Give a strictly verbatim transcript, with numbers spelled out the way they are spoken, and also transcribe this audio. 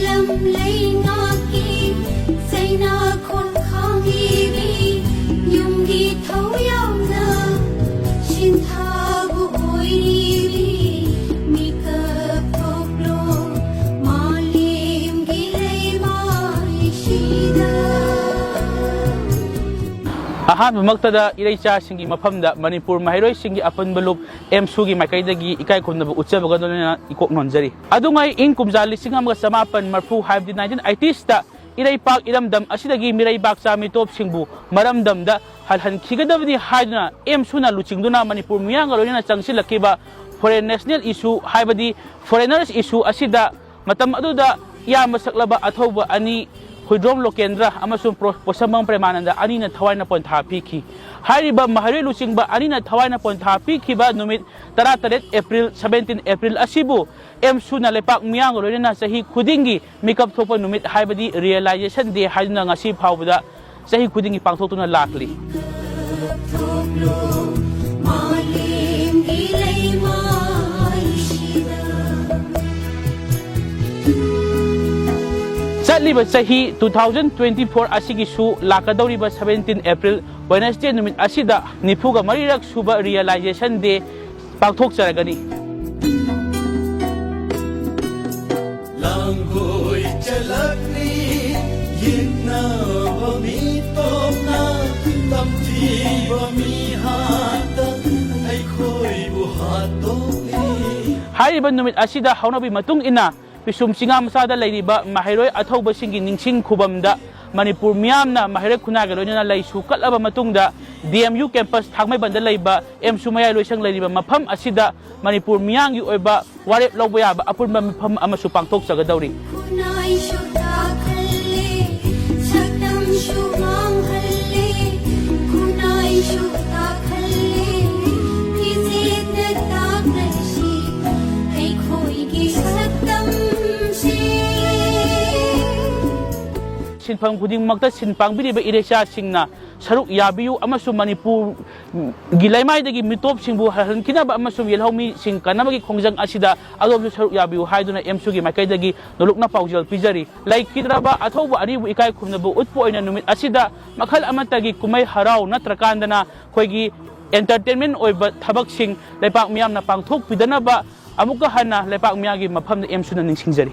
ꯂꯝ ꯂꯩꯉꯥꯛꯀꯤ ꯆꯩꯅꯥ ꯈꯣꯟꯊꯥꯡꯒꯤ ꯃꯤ ꯌꯨꯝꯒꯤ ꯊꯧ ꯌꯥꯎꯅ ꯁꯤꯟꯊꯥꯕꯨ ꯑꯣꯏꯔꯤꯕꯤ ꯃꯤꯀꯞ ꯊꯣꯛꯂꯣ ꯃꯥꯂꯦꯝꯒꯤ ꯂꯩꯃꯥꯏꯁꯤꯗ꯫ ꯑꯍꯥꯟꯕꯃꯛꯇꯗ ꯏꯔꯩꯆꯥꯁꯤꯡꯒꯤ ꯃꯐꯝꯗ ꯃꯅꯤꯄꯨꯔ ꯃꯍꯩꯔꯣꯏꯁꯤꯡꯒꯤ ꯑꯄꯨꯟꯕ ꯂꯨꯞ ꯑꯦꯝꯁꯨꯒꯤ ꯃꯥꯏꯀꯩꯗꯒꯤ ꯏꯀꯥꯏ ꯈꯨꯝꯅꯕ ꯎꯠꯆꯕꯒ ꯂꯣꯏꯅꯅ ꯏꯀꯣꯛ ꯅꯣꯟꯖꯔꯤ꯫ ꯑꯗꯨꯉꯩ ꯏꯪ ꯀꯨꯝꯖꯥ ꯂꯤꯁꯤꯡ ꯑꯃꯒ ꯆꯃꯥꯄꯟ ꯃꯔꯐꯨ ꯍꯥꯏꯕꯗꯤ nineteen eightiesꯇ ꯏꯔꯩꯄꯥꯛ ꯏꯔꯝꯗꯝ ꯑꯁꯤꯗꯒꯤ ꯃꯤꯔꯩꯕꯥꯛꯆꯥ ꯃꯤꯇꯣꯞꯁꯤꯡꯕꯨ ꯃꯔꯝꯗꯝꯗ ꯍꯜꯍꯟꯈꯤꯒꯗꯕꯅꯤ ꯍꯥꯏꯗꯨꯅ ꯑꯦꯝꯁꯨꯅ ꯂꯨꯆꯤꯡꯗꯨꯅ ꯃꯅꯤꯄꯨꯔ ꯃꯤꯌꯥꯝꯒ ꯂꯣꯏꯅꯅ ꯆꯪꯁꯤꯜꯂꯛꯈꯤꯕ foreign national issue ꯍꯥꯏꯕꯗꯤ foreigners issue ꯑꯁꯤꯗ ꯃꯇꯝ ꯑꯗꯨꯗ ꯏꯌꯥꯝꯕ ꯁꯛꯂꯕ ꯑꯊꯧꯕ ꯑꯅꯤ ꯍꯨꯏꯗ꯭ꯔꯣꯝ ꯂꯣꯀꯦꯟꯗ꯭ꯔ ꯑꯃꯁꯨꯡ ꯄ꯭ꯔꯣ-, ꯄꯣꯁꯝꯕꯝ ꯄ꯭ꯔꯦꯃꯥꯅꯟꯗ ꯑꯅꯤꯅ ꯊꯋꯥꯏꯅ ꯄꯣꯟꯊꯥ ꯄꯤꯈꯤ꯫ ꯍꯥꯏꯔꯤꯕ ꯃꯍꯩꯔꯣꯏ ꯂꯨꯆꯤꯡꯕ ꯑꯅꯤꯅ ꯊꯋꯥꯏꯅ ꯄꯣꯟꯊꯥ ꯄꯤꯈꯤꯕ ꯅꯨꯃꯤꯠ ꯇꯔꯥꯇꯔꯦꯠ April, seventeen April ꯑꯁꯤꯕꯨ ꯑꯦꯝꯁꯨꯅ ꯂꯩꯄꯥꯛ ꯃꯤꯌꯥꯝꯒ ꯂꯣꯏꯅꯅ ꯆꯍꯤ ꯈꯨꯗꯤꯡꯒꯤ ꯃꯤꯀꯞ ꯊꯣꯛꯄ ꯅꯨꯃꯤꯠ ꯍꯥꯏꯕꯗꯤ Realization Day ꯍꯥꯏꯗꯨꯅ ꯉꯁꯤ ꯐꯥꯎꯕꯗ ꯆꯍꯤ ꯈꯨꯗꯤꯡꯒꯤ ꯄꯥꯡꯊꯣꯛꯇꯨꯅ ꯂꯥꯛꯂꯤ꯫ ꯆꯠꯂꯤꯕ ꯆꯍꯤ two thousand twenty-four ꯑꯁꯤꯒꯤꯁꯨ ꯂꯥꯛꯀꯗꯧꯔꯤꯕ seventeen April Wednesday ꯅꯨꯃꯤꯠ ꯑꯁꯤꯗ ꯅꯤꯐꯨꯒ ꯃꯔꯤꯔꯛ ꯁꯨꯕ Realization Day ꯄꯥꯡꯊꯣꯛꯆꯔꯒꯅꯤ꯫ ꯂꯥꯡꯒꯣꯏ ꯆꯂꯛꯂꯤ ꯌꯦꯛꯅꯕ ꯃꯤ ꯇꯣꯝꯅ ꯇꯝꯊꯤꯕ ꯃꯤ ꯍꯥꯠꯇ ꯑꯩꯈꯣꯏꯕꯨ ꯍꯥꯠꯇꯣꯛꯂꯤ꯫ ꯍꯥꯏꯔꯤꯕ ꯅꯨꯃꯤꯠ ꯑꯁꯤꯗ ꯍꯧꯅꯕꯤ ꯃꯇꯨꯡ ꯏꯟꯅ ꯄꯤꯁꯨꯝ ꯆꯤꯡꯉꯥ ꯃꯆꯥꯗ ꯂꯩꯔꯤꯕ ꯃꯍꯩꯔꯣꯏ ꯑꯊꯧꯕꯁꯤꯡꯒꯤ ꯅꯤꯡꯁꯤꯡ ꯈꯨꯕꯝꯗ ꯃꯅꯤꯄꯨꯔ ꯃꯤꯌꯥꯝꯅ ꯃꯍꯩꯔꯣꯏ ꯈꯨꯟꯅꯥꯏꯒ ꯂꯣꯏꯅꯅ ꯂꯩꯁꯨ ꯀꯠꯂꯕ ꯃꯇꯨꯡꯗ D M U campus ꯊꯥꯡꯃꯩꯕꯟꯗ ꯂꯩꯕ ꯑꯦꯝꯁꯨ ꯃꯌꯥꯏ ꯂꯣꯏꯁꯪ ꯂꯩꯔꯤꯕ ꯃꯐꯝ ꯑꯁꯤꯗ ꯃꯅꯤꯄꯨꯔ ꯃꯤꯌꯥꯝꯒꯤ ꯑꯣꯏꯕ ꯋꯥꯔꯦꯞ ꯂꯧꯕ ꯌꯥꯕ ꯑꯄꯨꯟꯕ ꯃꯤꯐꯝ ꯑꯃꯁꯨ ꯄꯥꯡꯊꯣꯛꯆꯒꯗꯧꯔꯤ꯫ ꯈꯨꯟꯅꯥꯏꯁꯨ ꯇꯥꯛꯍꯜꯂꯦ, ꯁꯛꯇꯝꯁꯨ ꯃꯥꯡꯍꯜꯂꯦ, ꯈꯨꯟꯅꯥꯏꯁꯨ ꯇꯥꯛꯍꯜꯂꯦ, ꯐꯤꯖꯦꯠꯅ ꯇꯥꯛꯂꯁꯤ ꯑꯩꯈꯣꯏꯒꯤ ꯁꯛꯇꯝꯁꯦ꯫ ꯁꯤꯟꯐꯝ ꯈꯨꯗꯤꯡꯃꯛꯇ ꯁꯤꯟ ꯄꯥꯡꯕꯤꯔꯤꯕ ꯏꯔꯩꯆꯥꯁꯤꯡꯅ ꯁꯔꯨꯛ ꯌꯥꯕꯤꯌꯨ ꯑꯃꯁꯨꯡ ꯃꯅꯤꯄꯨꯔꯒꯤ ꯂꯩꯃꯥꯏꯗꯒꯤ ꯃꯤꯇꯣꯞꯁꯤꯡꯕꯨ ꯍꯜꯍꯟꯈꯤꯅꯕ ꯑꯃꯁꯨꯡ ꯌꯦꯜꯍꯧꯃꯤꯁꯤꯡ ꯀꯟꯅꯕꯒꯤ ꯈꯣꯡꯖꯪ ꯑꯁꯤꯗ ꯑꯗꯣꯝꯁꯨ ꯁꯔꯨꯛ ꯌꯥꯕꯤꯌꯨ ꯍꯥꯏꯗꯨꯅ ꯑꯦꯝꯁꯨꯒꯤ ꯃꯥꯏꯀꯩꯗꯒꯤ ꯅꯣꯂꯨꯛꯅ ꯄꯥꯎꯖꯦꯜ ꯄꯤꯖꯔꯤ꯫ ꯂꯩꯈꯤꯗ꯭ꯔꯕ ꯑꯊꯧꯕ ꯑꯔꯤꯕꯨ ꯏꯀꯥꯏ ꯈꯨꯝꯅꯕ ꯎꯠꯄ ꯑꯣꯏꯅ ꯅꯨꯃꯤꯠ ꯑꯁꯤꯗ ꯃꯈꯜ ꯑꯃꯠꯇꯒꯤ ꯀꯨꯝꯍꯩ ꯍꯔꯥꯎ ꯅꯠꯇ꯭ꯔꯀꯥꯟꯗꯅ ꯑꯩꯈꯣꯏꯒꯤ entertainment ꯑꯣꯏꯕ ꯊꯕꯛꯁꯤꯡ ꯂꯩꯄꯥꯛ ꯃꯤꯌꯥꯝꯅ ꯄꯥꯡꯊꯣꯛꯄꯤꯗꯅꯕ ꯑꯃꯨꯛꯀ ꯍꯟꯅ ꯂꯩꯄꯥꯛ ꯃꯤꯌꯥꯝꯒꯤ ꯃꯐꯝꯗ ꯑꯦꯝꯁꯨꯅ ꯅꯤꯡꯁꯤꯡꯖꯔꯤ꯫